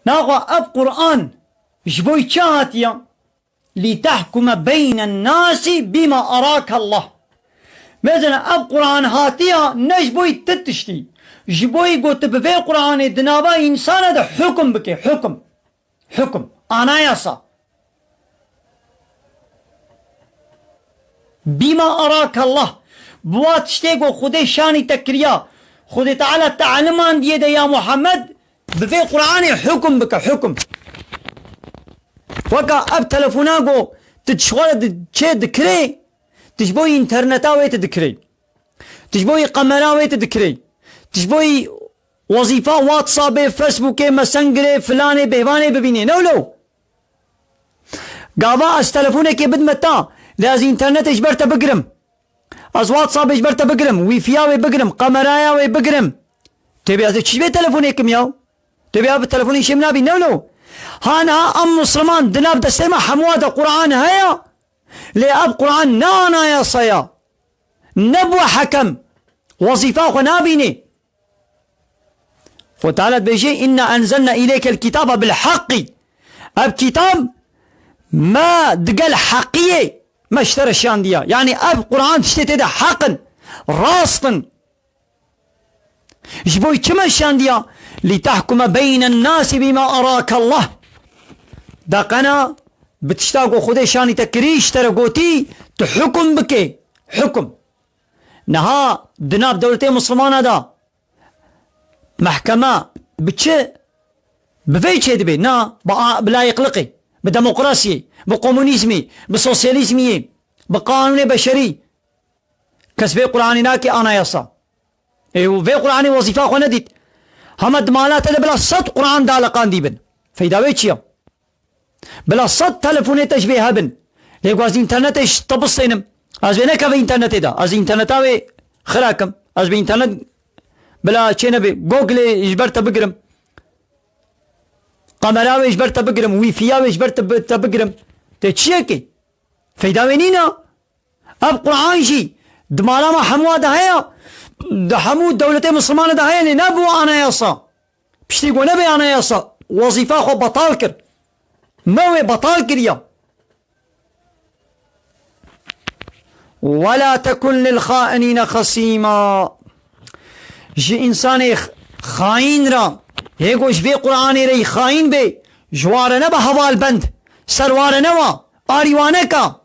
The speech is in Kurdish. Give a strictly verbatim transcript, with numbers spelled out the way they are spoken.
Naxwe ev Qur'an ji bo çi hatiye? "Li tahkume beynen nasi bima arake Allah." Mezin ev Qur'an hatiye ne ji bo ti tiştî. Ji bo ku tu bi vê Qur'anê di nava însana de hukum bike, hukum. Hukum. Anayasa. Bima arake Allah. Bi wa tiştê ku Xwedê şanî te kiriya. Xwedê Teala te elimandiye de ya Muhammed, bi vê Qur'anê hukum bike, hukum. Weka ev telefona ku tu ji xwe re di-, çê dikirê, tu ji bo înterneta wê tu dikirê. Tu ji bo qemera wê tu dikirê. Tu ji bo wezîfa WhatsAppê, Facebookê, Messengerê, filanê, bêhvanê bibînê. Ne wilo? Gava ez telefonekê bidime ta, lê ez înternetê ji ber te bigirim. Ez WhatsAppê ji ber te bigirim, wîfiya wê bigirim, kameraya wê bigirim. Tê bê ez ê çi ji vê telefonê kim ya? Tê bê ev telefonê şêm nabî, ne wilo? Ha niha em Musliman di nav destê me hemûa de Qur'an heye, lê ev Qur'an ne anayasa ya. Nebû hekem. Wezîfa xwe nabînê. Xwe Teala dibêje, "Inna enzelna ileykel kitabe bil haqqi." Ev kitab me digel heqiyê me ji te re şandiya. Yani ev Qur'an tiştê tê de heq in, rast in. Ji bo çi me şandiya? "Li tahkume beynen nasi bima arake Allah." Deqena bi tişta ku Xwedê şanî te kirî, ji te re gotî, tu hukum bike. Hukum. Niha di nav dewletê Muslimana de mehkeme bi çi? Bi vê çê dibe? Na, bi a-, bi layıklıkê, bi demokrasiyê, bi komunîzmê, bi sosyalîzmiyê, bi qanûnê beşerî. Kes vê Qur'anê nake anayasa. Ê, û vê Qur'anê wezîfa xwe nedît. Hema di mala te de bila sed Qur'an daliqandî bin. Feyda wê çi ya? Bila sed telefonê te ji vê hebin. Lê ku ez înternetê ji te bistênim. Ez vê nekeve înternetê de. Ez înterneta wê xira kim. Ez bi înternet bila çê nebe. Google ji ber te bigirim. Kamera wê ji ber te bigirim. Wîfiya wê ji ber te bi-, te bigirim. Tê çi yekê? Feyda wê nîna. Ev Qur'an jî di mala me hemûa de heye, di hemû dewletê Mislimane de heye, lê nebû anayasa. Piştî ku nebe anayasa, wezîfa xwe betal kir. Me wê betal kiriya. "Ve la tekun lil xainîne xesîma." Ji însanê x-, xaîn re, yê ku ji vê Qur'anê re yî xaîn bê, ji wa re nebe hevalbend, ser wa re newa, arî wa neka.